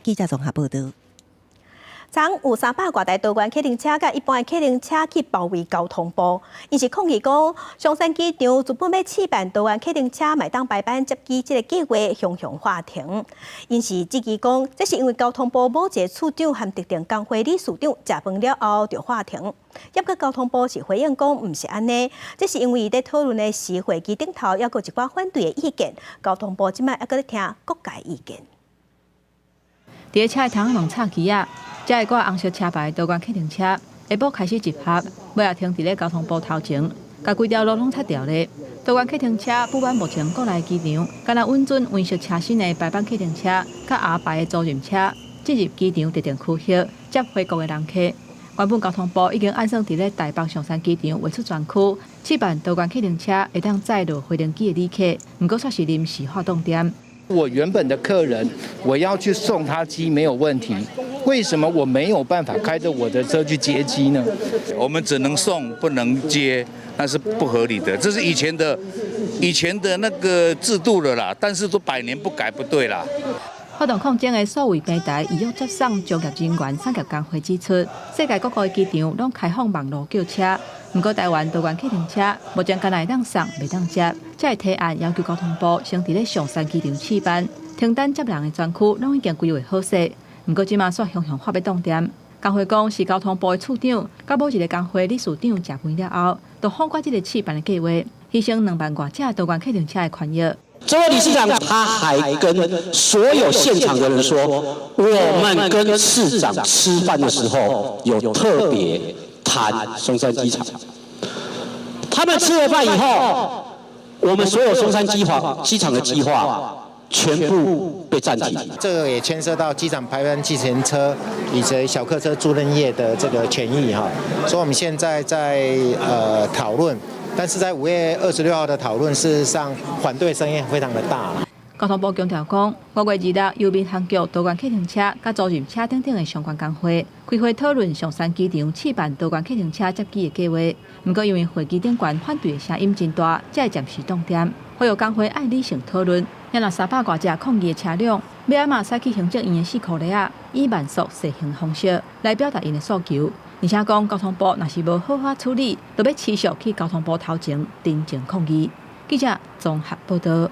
記者綜合報道。昨有300外台多元客運車佮一般的客運車去包圍交通部，𪜶是抗議講，松山機場資本欲試辦多元客運車會當排班接機這个計劃雄雄喊停。𪜶是質疑講，這是因為交通部某一个處長和特定工會理事長食飯了後就喊停。不過交通部是回應講，毋是按呢，這是因為佇討論的時會議頂頭，猶閣有一寡反對的意見，交通部這擺猶閣咧聽各界意見。佇咧車的窗門插旗仔，這會掛紅色車牌多元客運車，下晡開始集合，尾仔停佇咧交通部頭前，共規條路攏塞牢咧。多元客運車布滿目前國內機場，敢若穩準黃色車身的排班客運車，佮紅牌的租賃車，進入機場特定區域接回國的人客。原本交通部已經按算佇咧台北松山機場劃出專區，試辦多元客運車會當載落飛行機的旅客，毋過卻是臨時喊擋店。我原本的客人，我要去送他機沒有問題，為什麼我沒有辦法開着我的車去接機呢？我們只能送不能接，那是不合理的。這是以前的那個制度了啦，但是都百年不改，不對啦。發動抗爭的數位平台預約接送專業人員產業工會指出，世界各國的機場攏開放網路叫車，毋過台灣多元客運車目前干焦會當送，袂當接，才會提案要求交通部先佇咧松山機場試辦，停等接人的專區攏已經規劃好勢，毋過這馬煞雄雄喊欲擋店。工會講是交通部的處長，佮某一个工會理事長食飯了後，就放過這个試辦的計劃，犧牲2萬外隻多元客運車的權益。這位理事長他還跟所有現場的人說，我們跟市長吃飯的時候有特別談松山機場。他們吃了飯以後，我們所有松山機場的計劃全部被暫停。這個也牽涉到機場排班計程車以及小客車租賃業的這個權益哈，所以我們現在在討論。但是在5月26號的討論，事實上反對聲音非常的大。交通部強調講，5月26由民航局多元客運車佮租賃車等等的相關工會開會討論松山機場試辦多元客運車接機的計劃。毋過因為會議頂懸反對的聲音真大，才會暫時擋店。呼籲工會愛理性討論。若300外隻抗議的車輛，欲按怎駛去行政院的四箍犁仔，以慢速踅行方式來表達𪜶的訴求。而且講交通部若是無好好處理，就欲持續去交通部頭前陳情抗議。記者綜合報道。